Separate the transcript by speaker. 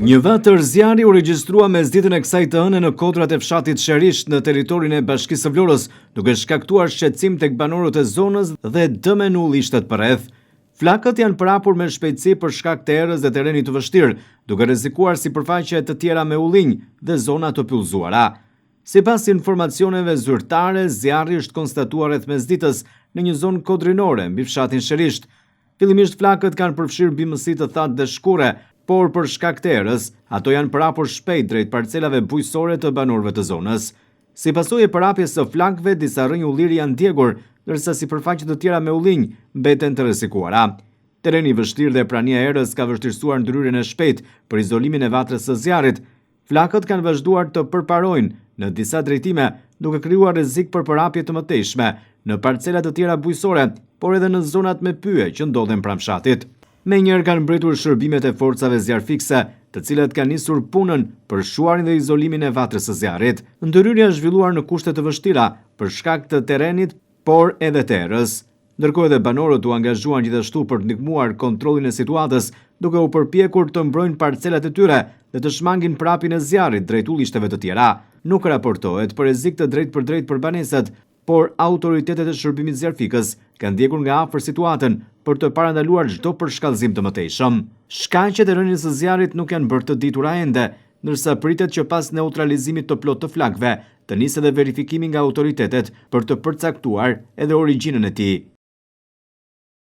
Speaker 1: Një vatër zjarri u regjistrua mesditën e kësaj të hëne në kodrat e fshatit Sherisht në territorin e Bashkisë së Vlorës, duke shkaktuar shqetësim tek banorët e zonës dhe dëme në ullishtet përreth. Flakët janë përhapur me shpejtësi për shkak të erës dhe terrenit të vështirë, duke rrezikuar sipërfaqe të tjera me ullinj dhe zona të pyllëzuara. Sipas informacioneve zyrtare, zjarri është konstatuar rreth mesditës në një zonë kodrinore mbi fshatin Sherisht. Fillimisht flakët kanë përfshirë bimësi të thatë dhe shkurre, por për shkak të erës, ato janë përhapur shpejt drejt parcelave bujqësore të banorëve të zonës. Si pasojë e përhapjes së flakëve, disa rrënjë ulliri janë djegur, ndërsa sipërfaqe të tjera me ullinj mbeten të rrezikuara. Terreni i vështirë dhe prania e erës ka vështirësuar ndërhyrjen e shpejtë për izolimin e vatrës së zjarrit. Flakët kanë vazhduar të përparojnë në disa drejtime, duke krijuar rrezik për përhapje të mëtejshme në parcela të tjera bujqësore, por edhe në zonat me pyje që ndodhen pranë fshatit. Menjëherë kanë mbërritur shërbimet e forcave zjarrfikëse, të cilat kanë nisur punën për shuarjen dhe izolimin e vatrës së zjarrit. Ndërhyrja është zhvilluar në kushte të vështira, për shkak të terrenit, por edhe të erës. Ndërkohë edhe banorët u angazhuan gjithashtu për të ndihmuar kontrollin e situatës, duke u përpjekur të mbrojnë parcelat e tyre dhe të shmangin përhapjen e zjarrit drejt ullishteve të tjera. Nuk raportohet për rrezik të drejtpërdrejtë për banesat, por autoritetet e shërbimit zjarrfikës kanë ndjekur nga afër situatën për të parandaluar çdo përshkallëzim të mëtejshëm. Shkaqet e rënies së zjarrit nuk janë bërë të ditura ende, ndërsa pritet që pas neutralizimit të plotë të flakëve, të nisë edhe verifikimi nga autoritetet për të përcaktuar edhe origjinën e tij.